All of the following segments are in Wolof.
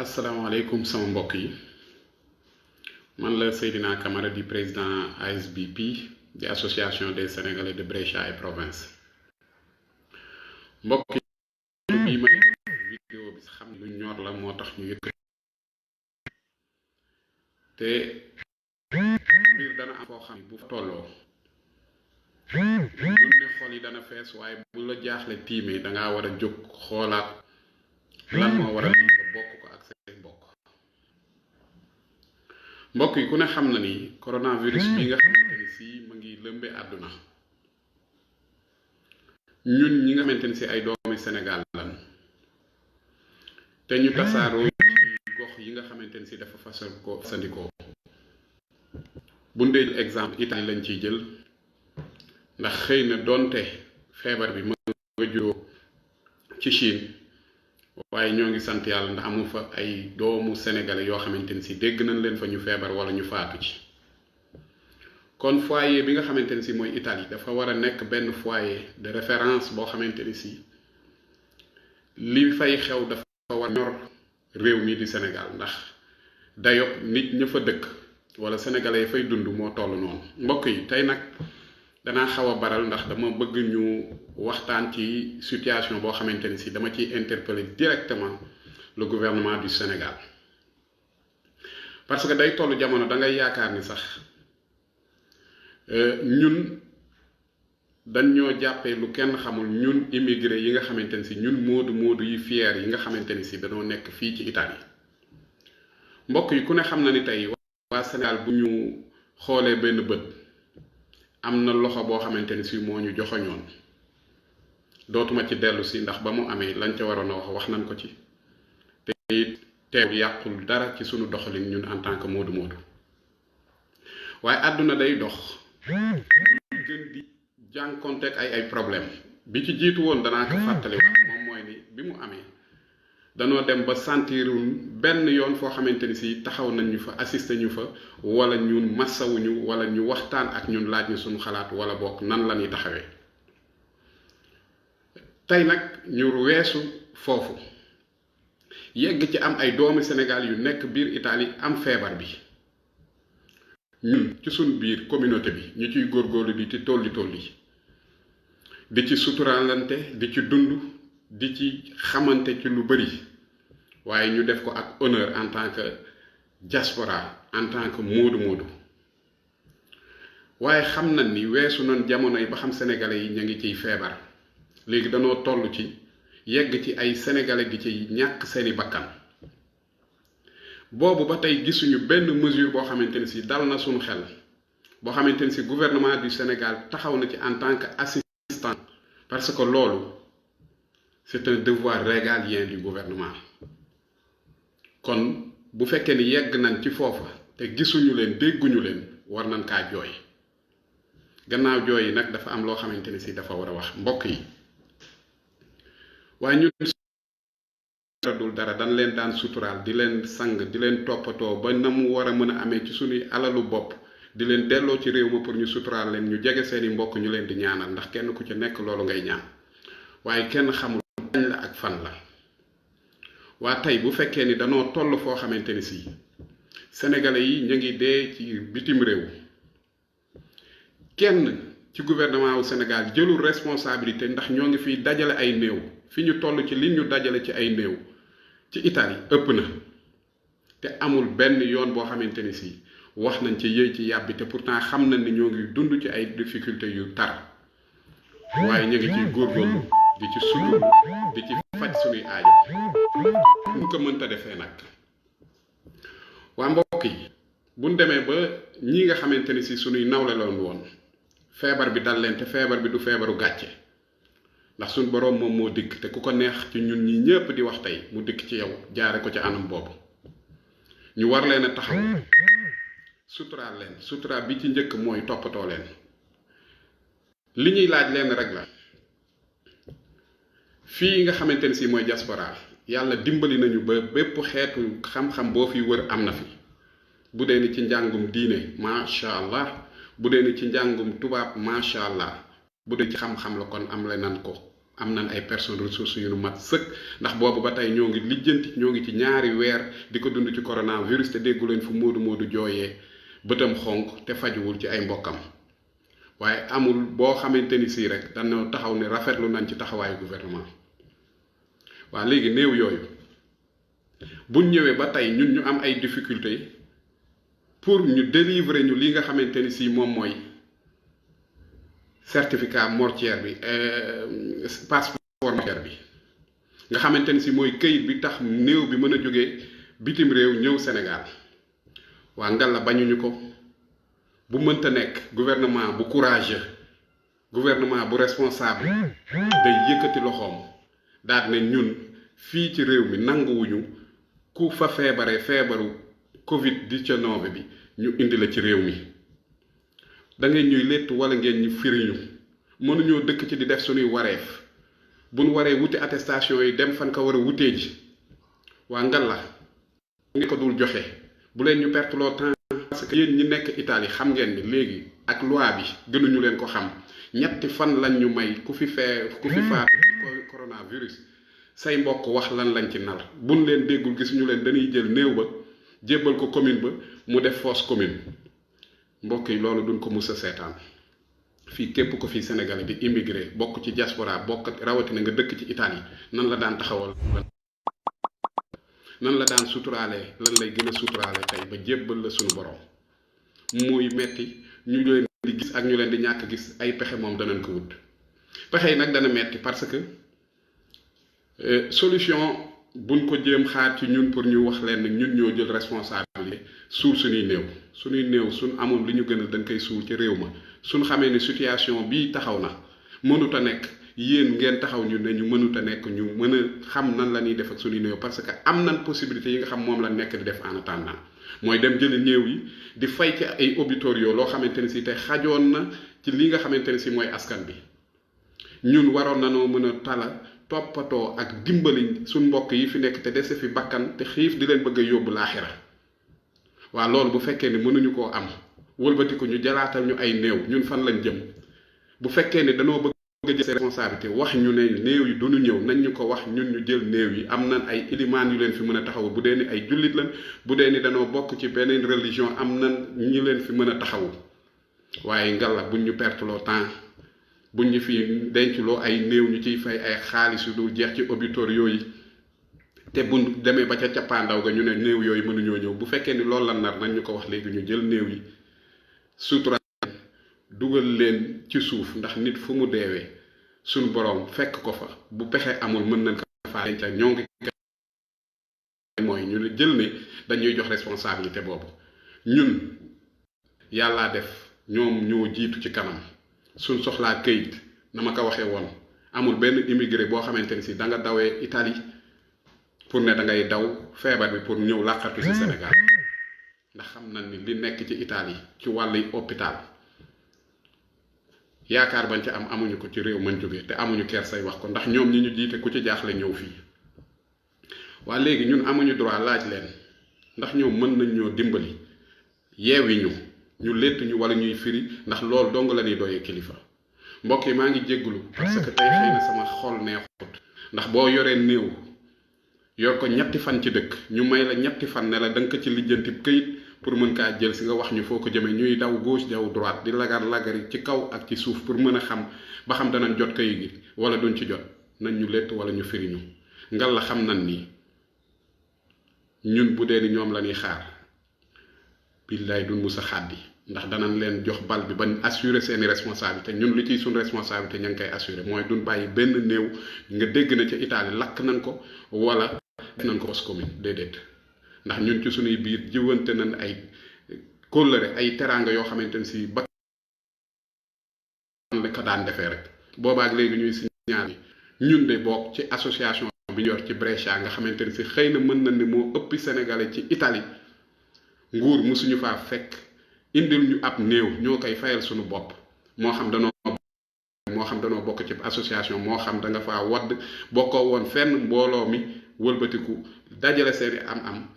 asalaamaaleykum sama mbokk yi man la Seydina Camara di président ASBP di association des Sénégalais de Brescia et province mbokk yi bii may vidéo bi xam lu ñor la moo tax ñu yëkk te mbir dana am foo xam bu tolloo lu ne xol yi dana fees waaye bu la jaaxle tiimee dangaa war a jóg xoolaat lan moo war a lii nga bokk ko ak say mbokk yi ku ne xam na ni coronavirus bi nga xamante ni si mu ngi lëmbe àdduna ñun ñi nga xamante ni si ay doomi Sénégal lan te ñu tasaaroo ci gox yi nga xamante ni si dafa fasandikoo bu ndee exemple Italie lañ ciy jël ndax xëy na doonte feebar bi mën nga juróo ci Chine waaye ñoo ngi sant yàlla ndax amu fa ay doomu sénégalais yoo xamante ni si dégg nañ leen fa ñu feebar wala ñu faatu ci kon foyer bi nga xamante ni si mooy Italie dafa war a nekk benn foyer de référence boo xamante ni si li fay xew dafa war a ñor réew mi di Sénégal ndax dayob nit ña fa dëkk wala sénégalais fay dund moo toll noonu mbokk yi tey nag danaa xaw a baral ndax dama bëgg ñu waxtaan ci situation boo xamante ni si dama ciy interpeller directement le gouvernement du Sénégal parce que day toll jamono da ngay yaakaar ni sax ñun dañ ñoo jàppee lu kenn xamul ñun immigré yi nga xamante ni si ñun moodu yi fier yi nga xamante ni si dañoo nekk fii ci Italie mbokk yi ku ne xam na ni tey waa Sénégal bu ñu xoolee benn bët am na loxo boo xamante ni si moo ñu joxoñoon dootuma ci dellu si ndax ba mu amee lañ ca waroon a wax nañ ko ci te it teew yàqul dara ci sunu doxalin ñun en tant que moodu waaye àdduna day dox ñu gën di jànkonteeg ay problème bi ci jiitu woon danaa ko fàttali wax moom mooy ni bi mu amee danoo dem ba sentirul benn yoon foo xamante ni si taxaw nañ ñu fa assister ñu fa wala ñun massawuñu wala ñu waxtaan ak ñun laaj ñu suñu xalaat wala bokk nan la ñuy taxawee tey nag ñu weesu foofu yegg ci am ay doomi Sénégal yu nekk biir Italie am feebar bi ñun ci suñ biir communauté bi ñu ciy góorgóorlu di ci tolli di ci suturaalante di ci dund di ci xamante ci lu bari waaye ñu def ko ak honneur en tant que diaspora en tant que moodu waaye xam nañ ni weesu noon jamono yi ba xam sénégalais yi ñu ngi ciy feebar léegi danoo toll ci yegg ci ay sénégalais di ci ñàkk seeni bakkan boobu ba tey gisuñu benn mesure boo xamante ni si dal na suñu xel boo xamante ni si gouvernement du Sénégal taxaw na ci en tant que assistant parce que loolu c'est un devoir régalien du gouvernement kon bu fekkee ni yegg nañ ci foofa te gisuñu leen dégguñu leen war nañ kaa jooy gannaaw jooy yi nag dafa am loo xamante ni si dafa war a wax mbokk yi waaye ñun dul dara dañ leen daan suturaal di leen sang di leen toppatoo ba na mu war a mën a amee ci suñuy alalu bopp di leen delloo ci réew ma pour ñu suturaal leen ñu jege seeni mbokk ñu leen di ñaanal ndax kenn ku ci nekk loolu ngay ñaan waaye kenn xamul dañ la ak fan la waa tey bu fekkee ni danoo toll foo xamante ni si sénégalais yi ñu ngi dee ci bitim réew kenn ci gouvernement wu Sénégal jëlul responsabilité ndax ñoo ngi fiy dajale ay néew fi ñu toll ci li ñu dajale ci ay néew ci Italie ëpp na te amul benn yoon boo xamante ni si wax nañ ci yëy ci yàbbi te pourtant xam nañ ni ñoo ngi dund ci ay difficultés yu tar waaye ñu ngi ciy góorgóorlu di ci sutur di ci faj suñuy aajo ñu ko mënta defee nag waa mbokk yi buñ demee ba ñi nga xamante ni si suñuy nawle loon woon feebar bi dal leen te feebar bi du feebaru gàcce ndax suñ boroom moom moo dikk te ku ko neex ci ñun ñi ñépp di wax tey mu dikk ci yow jaare ko ci anam boobu ñu war leen a taxaw suturaal leen suturaal bi ci njëkk mooy toppatoo leen li ñuy laaj leen rek la fii nga xamante ni si mooy diaspora yàlla dimbali nañu ba bépp xeetu xam-xam boo fi wër am na fi bu dee ni ci njàngum diine macha allah bu dee ni ci njàngum tubaab macha allah bu dee ci xam-xam la kon am le nan ko am nañ ay personnes ressources yu nu mat sëkk ndax boobu ba tey ñoo ngi lijjanti ñoo ngi ci ñaari weer di ko dund ci coronavirus te déggu leen fu moodu jooyee bëtam xonk te fajuwul ci ay mbokkam waaye amul boo xamante ni sii rek dañoo taxaw ne rafetlu nañ ci taxawaayu gouvernement waa léegi néew yooyu buñ ñëwee ba tey ñun ñu am ay difficultés pour ñu délivrer ñu li nga xamante ni sii moom mooy certificat mortuaire bi passeport mortuaire bi nga xamante ni si mooy këyit bi tax néew bi mën a jógee bitim réew ñëw Sénégal waa ngal la bañuñu ko bu mënta nekk gouvernement bu courageux gouvernement bu responsable day yëkkati loxoom daal ne ñun fii ci réew mi nanguwuñu ku fa feebaree feebaru Covid-19 bi ñu indi la ci réew mi da ngeen ñuy létt wala ngeen ñu firiñu mënuñoo dëkk ci di def suñuy wareef buñ waree wuti attestation yi dem fan ko war a wutee ji waa ngal la ngi ko dul joxe bu leen ñu perte loo temps parce que yéen ñi nekk Italie xam ngeen ni léegi ak loi bi gënuñu leen ko xam ñetti fan lañ ñu may ku fi faatu ci coronavirus say mbokk wax lan lañ ci nar buñ leen déggul gisuñu leen dañuy jël néew ba jébbal ko commune ba mu def fosse commune mbokk yi loolu duñ ko mus a seetaan fii képp ko fii Sénégalais di immigré bokk ci diaspora bokk rawatina nga dëkk ci Italie nan la daan taxawal nan la daan suturaale lan lay gën a suturaale tey ba jébbal la suñu borom muy metti ñu leen di gis ak ñu leen di ñàkk gis ay pexe moom danañ ko wut pexe yi nag dana metti parce que solution buñ ko jéem xaar ci ñun pour ñu wax leen ñun ñoo jël responsabilité suul suñuy néew suñ amoon li ñu gënal dañ koy suul ci réew ma suñ xamee ni situation bii taxaw na mënut a nekk yéen ngeen taxaw ñu ne ñu mënut a nekk ñu mën a xam nan la ñuy def ak suñuy néew parce que am nañ possibilité yi nga xam moom la nekk di def en attendant mooy dem jëli néew yi di fay ci ay obitorio loo xamante ni si te xajoon na ci li nga xamante ni si mooy askan bi ñun waroon nanoo mën a tala toppatoo ak dimbali suñ mbokk yi fi nekk te dese fi bakkan te xiif di leen bëgg a yóbbu laaxira waa loolu bu fekkee ni mënuñu koo am wëlbati ko ñu jalaatal ñu ay néew ñun fan lañ jëm bu fekkee ni danoo bëgg a jël responsabilité wax ñu ne néew yi duñu ñëw nañ ñu ko wax ñun ñu jël néew yi am nañ ay ilimaan yu leen fi mën a taxawu bu dee ni ay jullit lañ bu dee ni danoo bokk ci beneen religion am nañ ñi leen fi mën a taxawu waaye ngalla buñ ñu perteloo temps buñ ñu fi denculoo ay néew ñu ciy fay ay xaalis yu dul jeex ci obitorio yi te buñ demee ba ca cappaandaw ga ñu ne néew yooyu mënuñoo ñëw bu fekkee ni loolu la nar nañ ñu ko wax léegi ñu jël néew yi sutura dugal leen ci suuf ndax nit fu mu deewee suñ boroom fekk ko fa bu pexe amul mën nañ ko faa denc ñoo ngi mooy ñu ne jël ne dañuy jox responsabilité boobu ñun yàllaa def ñoom ñoo jiitu ci kanam suñ soxlaa këyit na ma ko waxee woon amul benn immigré boo xamante ni si da nga dawee Italie pour ne da ngay daw feebar bi pour ñëw làqatu ci Sénégal ndax xam nañ ni li nekk ci Italie ci wàllu hôpital yaakaar bañ ca am amuñu ko ci réew mën jóge te amuñu keer say wax ko ndax ñoom ñi ñu jiite ku ci jaaxle ñëw fii waa léegi ñun amuñu droit laaj leen ndax ñoom mën nañ ñoo dimbali yeewi ñu létt ñu wala ñuy firi ndax loolu dong la ñuy doyee kilifa mbokk yi maa ngi jéggulu parce que tey xëy na sama xol neexut ndax boo yoree néew yor ko ñetti fan ci dëkk ñu may la ñetti fan ne la da nga ko ci lijjanti këyit pour mën kaa jël si nga wax ñu foo ko jëmee ñuy daw gauche daw droite di lagari ci kaw ak ci suuf pour mën a xam ba xam danañ jot këyit gi wala duñ ci jot nañ ñu létt wala ñu firi ñu ngal la xam nañ ni ñun bu dee ni ñoom la ñuy xaar billaay duñ mus a xàddi ndax danañ leen jox bal bi bañ assurer seeni responsabilité ñun li ciy suñ responsabilité ña ngi koy assurer mooy duñ bàyyi benn néew nga dégg na ca Italie lakk nañ ko wala def nañ ko fosse commune déedéet ndax ñun ci suñuy biir jiwante nañ ay kóllëre ay teraanga yoo xamante ne si ba la ko daan defee rek boobaak léegi ñuy signal yi ñun de bokk ci association bi ñu yor ci Brescia nga xamante ne si xëy na mën nañ ne moo ëppi sénégalais ci Italie nguur musuñu faa fekk indil ñu ab néew ñoo koy fayal suñu bopp moo xam danoo bokk ci association moo xam da nga faa wadd bokkoo woon fenn mbooloo mi wëlbatiku dajale seeni am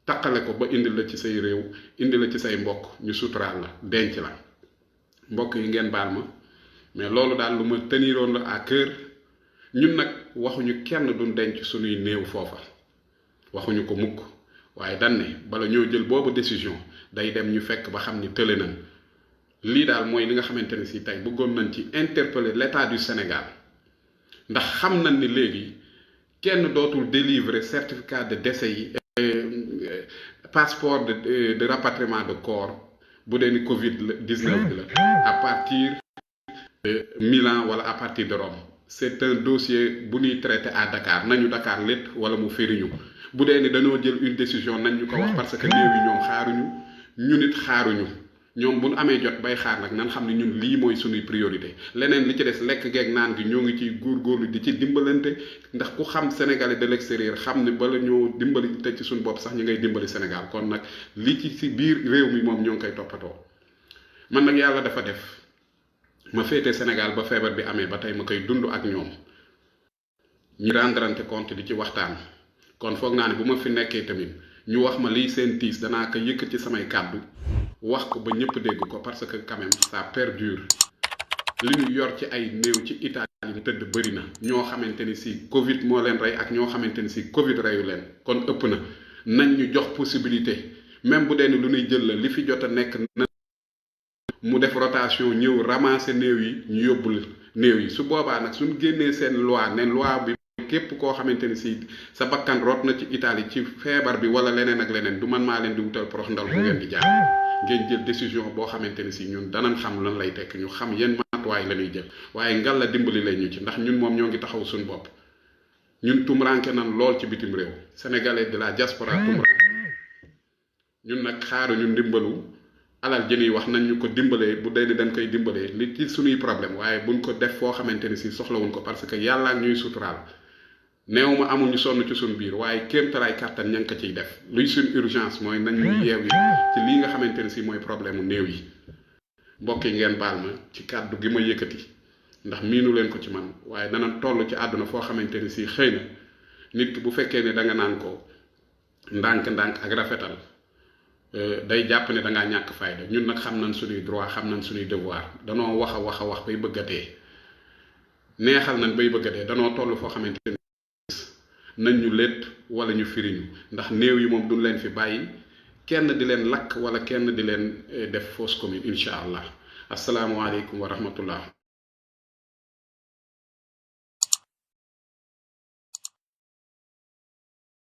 taqale ko ba indil la ci say réew indi la ci say mbokk ñu suturaal la denc la mbokk yi ngeen baal ma mais loolu daal lu ma teniroon la à cœur ñun nag waxuñu kenn duñ denc suñuy néew foofa waxuñu ko mukk waaye dañ ne bala ñoo jël boobu décision day dem ñu fekk ba xam ni tële nañ lii daal mooy li nga xamante ne si tey bëggoon nañ ci interpeller l'état du Sénégal ndax xam nañ ni léegi kenn dootul délivrer certificat de décès yi passeport de rapatriement de corps bu dee ni Covid 19 bi la à partir de Milan wala à partir de Rome c'est un dossier bu ñuy traité à Dakar nañu Dakar létt wala mu firiñu bu dee ni dañoo jël une décision nañ ñu ko wax parce que néew yi ñoom xaaruñu ñu nit xaaruñu ñoom bu ñu amee jot bay xaar nag nan xam ne ñun lii mooy suñuy priorité leneen li ci des lekk geeg naan gi ñoo ngi ciy góorgóorlu di ci dimbalante ndax ku xam sénégalais de l'extérieur xam ne bala ñoo dimbali te ci suñu bopp sax ñi ngay dimbali Sénégal kon nag li ci si biir réew mi moom ñoo ngi koy toppatoo man nag yàlla dafa def ma féete Sénégal ba feebar bi amee ba tey ma koy dund ak ñoom ñu rendrante compte di ci waxtaan kon foog naa ne bu ma fi nekkee tamit ñu wax ma liy seen tiis danaa ko yëkkati samay kàddu wax ko ba ñëpp dégg ko parce que quand même ça perdure li ñu yor ci ay néew ci Italie mu tëdd bëri na ñoo xamante ni si Covid moo leen rey ak ñoo xamante ni si Covid reyu leen kon ëpp na nañ ñu jox possibilité même bu dee ni lu ñuy jël la li fi jot a nekk na mu def rotation ñëw ramasser néew yi ñu yóbbul néew yi su boobaa nag suñ génnee seen loi ne loi bi képp koo xamante ni si sa bakkan rot na ci Italie ci feebar bi wala leneen ak leneen du man maa leen di wutal porox ndal bu ngeen di jaar ngeen jël décision boo xamante ni si ñun danañ xam lan lay tekk ñu xam yenn matuwaay la ñuy jël waaye ngal la dimbali leen ñu ci ndax ñun moom ñoo ngi taxaw suñu bopp ñun tumranke nan lool ci bitim réew sénégalais de la diaspora tumranke ñun nag xaaruñu ndimbalu alal jëni wax nañ ñu ko dimbalee bu dee ni dañ koy dimbalee li ci suñuy problème waaye buñ ko def foo xamante ni si soxlawuñ ko parce que yàlla ak ñuy suturaal néew ma amul ñu sonn ci suñ biir waaye kéemtalaay kàttan ña ngi ko ciy def luy suñ urgence mooy nañ ñu yeew yi ci lii nga xamante ne si mooy problème mu néew yi mbokk yi ngeen baal ma ci kàddu gi ma yëkkati ndax miinu leen ko ci man waaye dana toll ci àdduna foo xamante ni si xëy na nit ki bu fekkee ne da nga naan ko ndànk-ndànk ak rafetal day jàpp ne da ngaa ñàkk fayda ñun nag xam nañ suñuy droit xam nañ suñuy devoir danoo wax a wax bay bëgg a dee neexal nañ bay bëgg a dee danoo toll foo xamante ni nañ ñu létt wala ñu firiñu ndax néew yi moom duñ leen fi bàyyi kenn di leen lakk wala kenn di leen def fausse commune incha allah asalaamualeykum wa rahmatullah